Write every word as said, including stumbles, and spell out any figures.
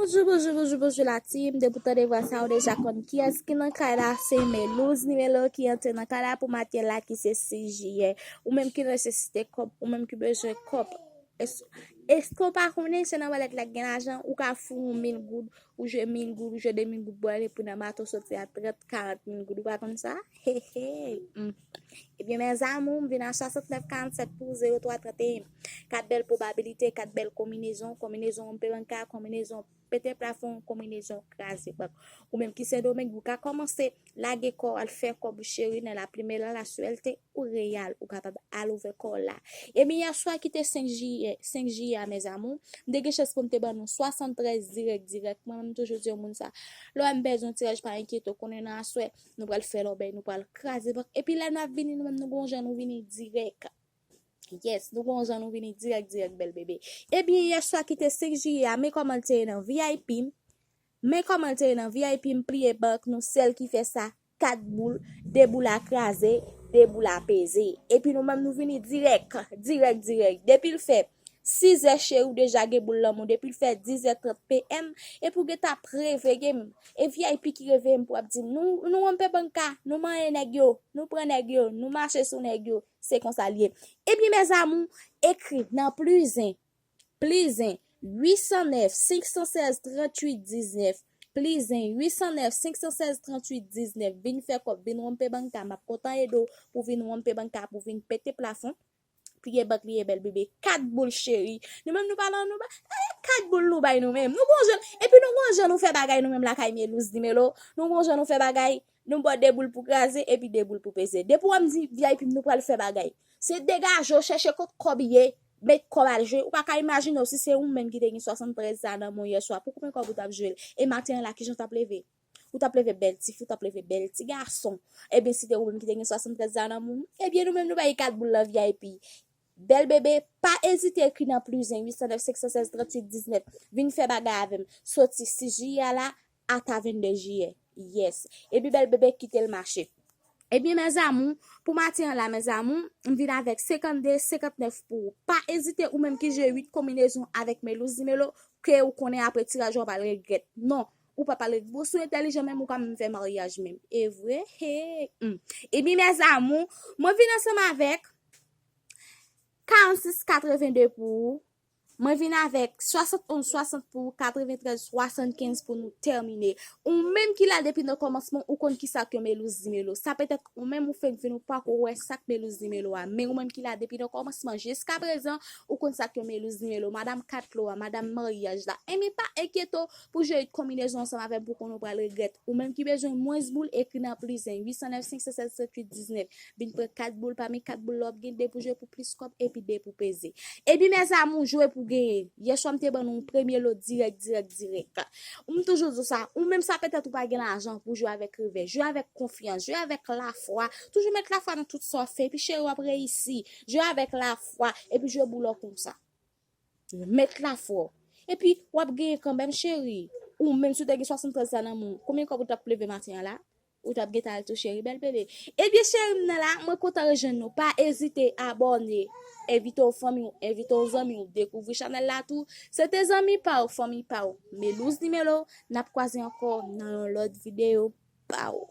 Bonjou, bonjou, bonjou, bonjou la team. Depi w tande vwa sa, ou deja konn kiyès ki nan kay la. Se Melouz Nimelo ki antre nan kay la pou maten la ki se sis jiyè. Ou menm ki nesesite kòb, ou menm ki bezwen kòb. Es-, èske w pa konnen se nan wòlèt la k gen lajan, ou ka foure yon mil goud, ou jwe mil goud, ou jwe de mil goud, bwè, le pri nan bato soti a trant, karant mil goud, ou pa konn sa? He, he. Hmm. Ebyen, mes amours, m vin a swasantnèf karannsèt pou zewo twa tranteyen. Kat bèl pwobabilite, kat bèl konbinezon, konbinezon M P Banca, konbinezon pete plafon, konbinezon kraze bank. Ou menm ki Sendomeng, ou ka kòmanse lage kò w al fè kòb ou cheri nan la primera, la suerte ou real. Ou kapab al ouvè kò w la. Ebyen, yè swa ki te senk jiyè, senk jiyè a, mes amours, m te gen chans pou m te ban nou swasanntrèz dirèk, dirèk. Mwen menm, m toujou di yon moun sa. Lè w wè m pèdi yon tiraj, pa enkyete w, konnen nan aswè, nou pral fè lòbèy, nou pral kraze bank. Epi lè n ap vini, nou menm, nou gon jan nou vini dirèk. Yes, nou gon jan nou vini dirèk, dirèk, bèl bebe. Ebyen, yè swa ki te senk jiyè a, men kòman l te ye nan V I P m. Men kòman l te ye nan V I P m, pliye bank nou, sèl ki fè sa, kat boul, de boul a kraze, de boul a peze. Epi nou menm nou vini dirèk, dirèk, dirèk. Depi l fè sizè cheri, ou deja gen boul lanmou. Depi l fè dizè trant P M, epi w gentan ap reveye m. E V I P ki reveye m pou ap di m, nou, nou M P Banca, nou manyen nèg yo, nou pran nèg yo, nou mache sou nèg yo. Se konsa l ye. Ebyen, mes amours, ekri nan plizen, plizen, uit san nèf, senk san sèz, tranntuit diznèf, plizen, uit san nèf, senk san sèz, tranntuit diznèf, vin fè kòb, vin M P Banca, m ap kontan ede w pou vin M P Banca, pou vin pete plafon. Pliye bank, pliye bèl bebe, kat boul cheri. Nou menm nou pa nan, nou pa, eh, kat boul nou bay nou menm. Nou gon jan, epi nou gon jan nou fè bagay nou menm lakay Melouz Nimelo. Nou gon jan nou fè bagay, nou ba w de boul pou kraze, epi de boul pou peze. Depi w wè m di V I P m, nou pral fè bagay. Se degaje w, chèche kot kòb ye, met kòb al jwe. Ou pa ka imajine w si se ou menm ki te gen swasanntrèz sa nan men w yè swa. Pou konbyen kòb ou t ap jwe l? E maten an la, kijan w t ap leve? Ou t ap leve bèl tifi, ou t ap leve bèl ti gason. Ebyen, si te ou menm ki te gen swasanntrèz sa nan men w, ebyen, nou menm nou bay kat boul nan V I P. Bèl bebe, pa ezite ekri nan plizen, uit san nèf, senk san sèz, tranntuit diznèf. Vin fè bagay avè m. Soti sis jiyè a la, ata vennde jiyè. Yes. Epi bèl bebe, kite l mache. Ebyen, mes amours, pou maten an la, mes amours, m vin avèk senkannde, senkannèf pou ou. Pa ezite, ou menm ki jwe uit konbinezon avèk Melouz Nimelo, ke ou konnen apre tiraj ou pral regrèt. Non, ou pa pral regrèt. Bon, si w entèlijan menm, ou ka menm fè maryaj menm. E vre, he, hmm. Ebyen, mes amours, mwen vin ansanm avèk karannsis katrevende pou ou. Mwen vin avèk swasannonz swasant pou ou, katreventrèz swasannkenz pou nou tèmine. Ou menm ki la depi nan kòmansman, ou konn kisa k yon Melouz Nimelo. Sa petèt ou menm ou fenk vin, ou pako wè sa k Melouz Nimelo a. Men ou menm ki la depi nan kòmansman jiska prezan, ou konn sa k yon Melouz Nimelo. Madanm kat lo a, madanm maryaj la. Ebyen, pa enkyete w pou jwe konbinezon ansanm avè m pou konn ou pral regrèt. Ou menm ki bezwen mwens boul, ekri nan plizen, uit san nèf, senk san sèz, tranntuit diznèf. Vin pran kat boul pami kat boul la, w ap gen de pou jwe pou plis kòb epi de pou peze. Epi, mes amours, jwe pou genyen. Yè swa m te ban nou yon premye lo dirèk, dirèk, dirèk. M toujou di w sa, ou menm sa petèt ou pa gen lajan pou jwe avèk revè. Jwe avèk konfyans, jwe avèk lafwa. Toujou met lafwa nan tout sa w ap fè. Epi, cheri, w ap reyisi. Jwe avèk lafwa. Epi, jwe boul ou konsa. Met lafwa w. Epi, w ap genyen kanmenm, cheri. Ou menm si w te gen swasanntrèz sa nan men w, konbyen kòb ou t ap leve maten an la? Ou t ap gentan al tou, cheri, bèl bebe. Ebyen, cheri m nan la, mwen kontan rejwenn nou. Pa ezite abòne. Envite w fanmi w, envite w zanmi w, dekouvri chanèl la tou. Se te zanmi pa w, fanmi pa w, Melouz Nimelo. N ap kwaze ankò nan yon lòt videyo pa w.